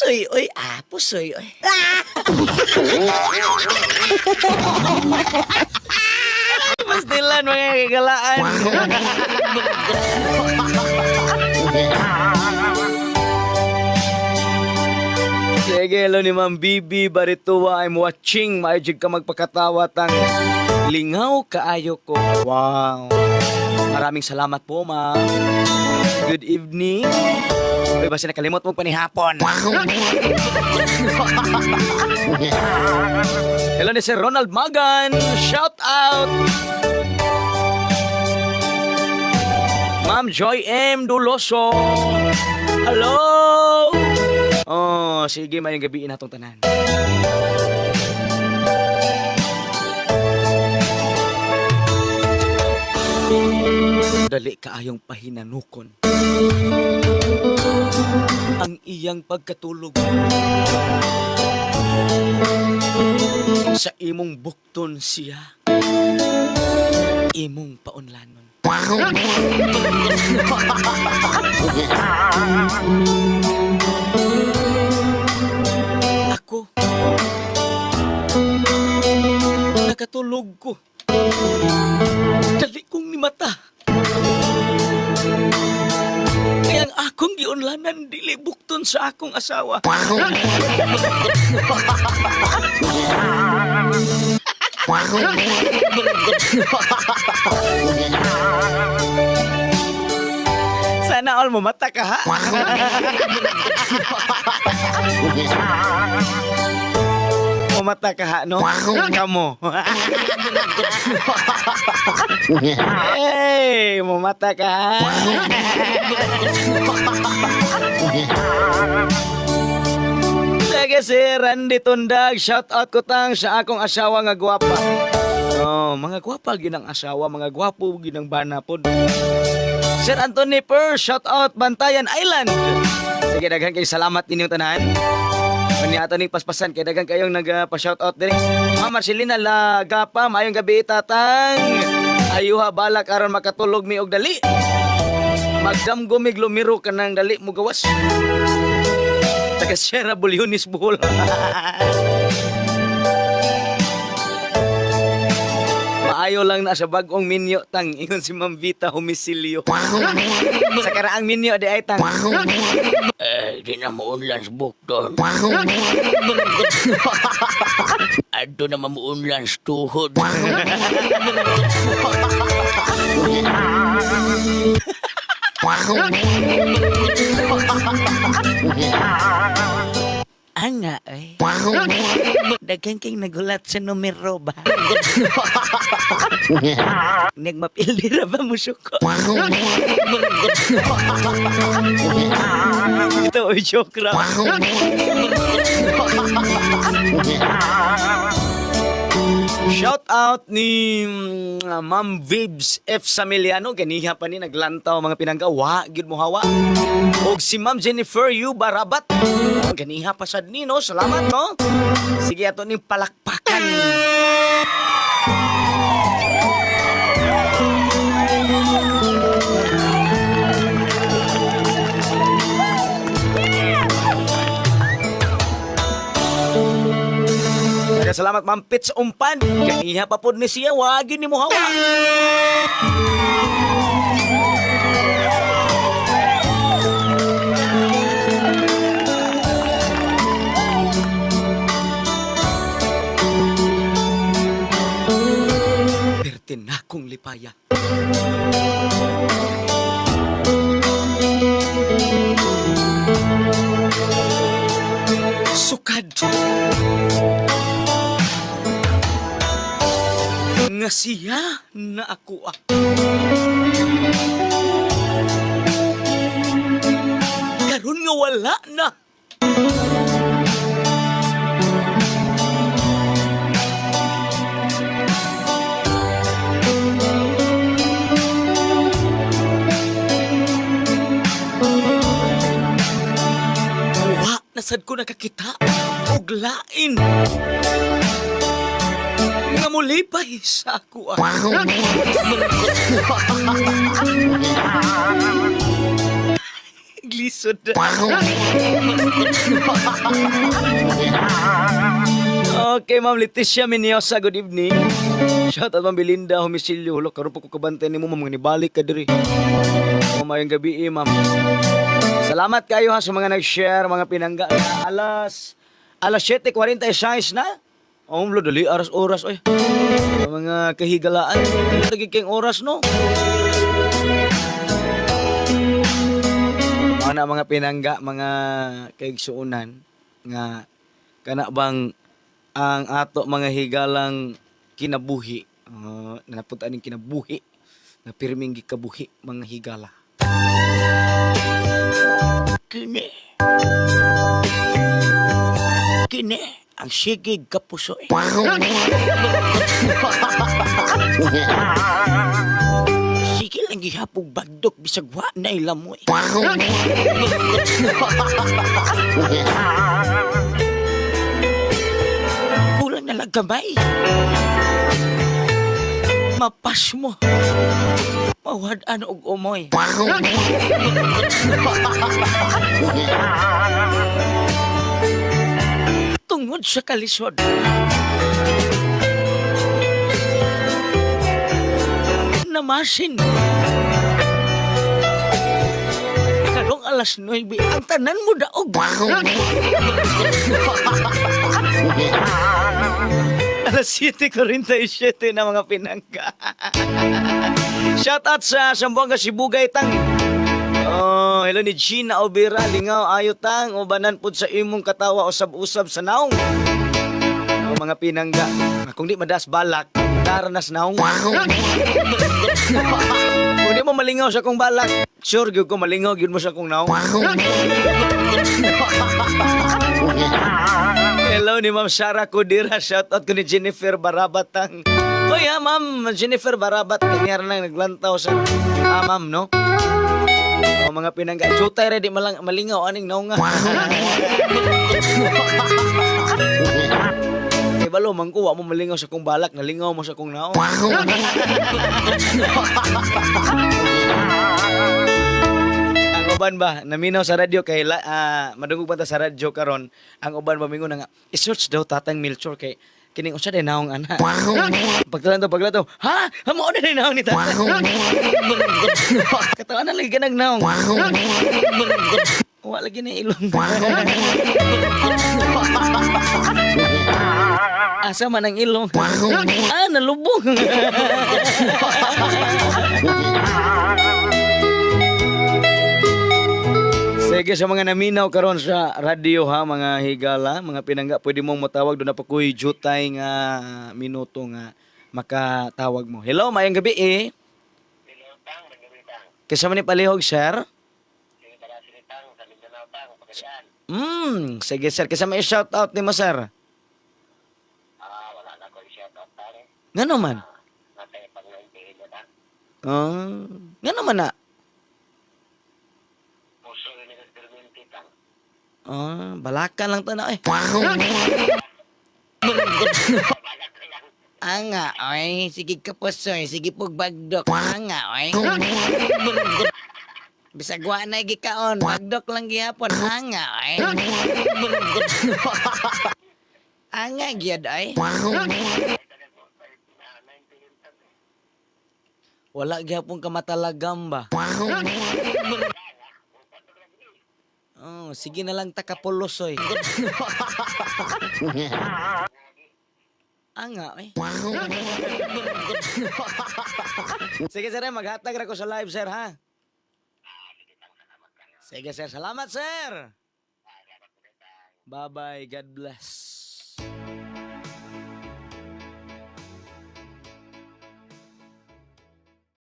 Pusoy, oy, ah, pusoy, oy. Pastilan, mga kagalaan. Sige, hello ni Ma'am Bibi Barituwa. I'm watching. Maayo jud ka magpakatawa tang lingaw kaayo ko. Wow. Maraming salamat po, ma'am. Good evening. Uy, basta nakalimot mo panihapon. Hello ni Sir Ronald Magan. Shout out. Ma'am Joy M. Duloso. Hello. Oh, sige, mayong gabi na itong tanan. Dali kaayong pahinanukon ang iyang pagkatulog sa imong bukton siya, imong paunlanon. Ako, nakatulog ko, dali kong nimata. Kaya ang akong giunlanan dili bukton sa akong asawa. Sana all mo mata ka ha. Mumata ka ha, no? Kamo. Hey, mumata ka ha. Sige si Randy Tundag, shout out ko tang sa akong asawa nga gwapa. Oh, mga gwapa ginang asawa, mga gwapo ginang bana pod. Sir Anthony Per, shout out Bantayan Island. Sige, daghan kay salamat ninyong tanan. Kani ato ning paspasan kay daghan kayong nagpa-shout out diri. Ma'am Marcelina Lagapa, maayong gabi tatang. Ayuha balak aron makatulog mi og dali. Magdamgo mig lumiro kanang dali mo gawas. Taga Sierra Bulyonis, Bohol. Maayo lang na sa bagong minyo tang ingon si Ma'am Vita Homisilio. Sa karaang minyo di ay tang. Eh, di na muunlan sa bukton. Adto na mamuunlan sa tuhod. Anga ay. Daghan kay nagulat sa numero ba? Nagmapildi ra ba mo suko? Ito ay joke ra. Shout out ni Ma'am Vibes F. Samiliano. Ganiha pa ni naglantaw mga pinangga. Wa, gyud mo hawa. Og si Ma'am Jennifer U. Barabat. Oh, ganiha pa sad ni, no? Salamat, no? Sige, ato ning palakpakan. Daghang salamat, Ma'am Pitz Umpan. Ganiha pa pod ni siya. Wa, gyud ni mo hawa. Perte na kong lipaya. Sukad nga siya na ako ah. Karon nga wala na. Wa na sad ko nakakita og lain nga mulipay sa ako ah. Glisod. Okay, Ma'am Leticia Meniosa, good evening. Shout out Ma'am Belinda Homisilio. Hulo, karon pa ko kabantay nimo, ma'am, nga nibalik ka diri. Oh, maayong gabi, eh, ma'am. Salamat kayo ha sa mga nag-share, mga pinangga na alas 7:46 na. Oh, lo, dali aras oras oy. Mga kahigalaan, dali kayong oras, no. Mga na mga pinangga, mga kaigsuonan nga kana bang ang ato mga higalang kinabuhi, napunta ning kinabuhi nga pirming gikabuhi mga higala. Kini. Kini ang sigig kapuso eh. Sige lang gihapog bagdok bisag wa na ilamoy. Kulang na lang gamay. Mapas mo. Mawad-an og umoy. Tungod sa kalisod. Namasin. Karong alas 9, ang tanan mo daog. Alas 7:47 na, mga pinangga. Shout out sa Sambuanga Sibugay tang. Oh, hello ni Gina Obera, lingaw ayo tang ubanan pud sa imong katawa usab-usab sa naong. Oh, mga pinangga, kung di madas balak, daranas naong. Kung di mo malingaw sa akong balak, sure gyud ko malingaw gyud mo sa akong naong. Hello ni Ma'am Sara Kudira, shout out ko ni Jennifer Barabatang. Oy ha, Ma'am Jennifer Barabat, kanyar nang naglantaw sa ma'am, no? Oh, mga pinangga, jutay ready malang malingaw aning naong nga. Kay balo man ko, wa mo malingaw sa akong balak, nalingaw mo sa akong naong. Ang uban ba naminaw sa radyo kay madungog pa ta sa radyo karon, ang uban ba mingon nga i-search daw Tatang Melchor kay kining unsa day naong ana. Pagtalantaw paglantaw, ha, mao na day naong ni Tatang. Katawan na lagi ganag naong. Wa lagi na ilong. Asa man ang ilong? Ah, nalubong. Sige, sa mga naminaw karon sa radyo ha, mga higala, mga pinangga, pwede mong matawag doon na pa kuy jutay nga minuto nga makatawag mo. Hello, maayong gabi eh. Hello, Tang. Magabi, Tang. Kinsa man ni palihog, sir? Sige, tara, sige, Tang. Sa Mindanao, Tang. Pagkalian. Sige sir, kinsa may shout out nimo, sir? Ah, wala na ko i-shout out, Tang. Ngano man? Nasa pag 98 na, Tang. Ah, ngano man na? Puso yun ni Perminti, Tang. Ah, balakan lang tanaw eh. Anga, oy. Sige ka po, soy. Sige po, bagdok. Anga, oy. Bisag wa na gikaon. Bagdok lang gihapon. Anga, oy. Anga, gyud, oy. Wala gyapon ka matalagam ba? Oh, sige na lang takapulosoy. Anga, eh. Sige sir, eh, maghatag ra ko sa live, sir, ha. Sige sir, salamat sir. Bye-bye, God bless.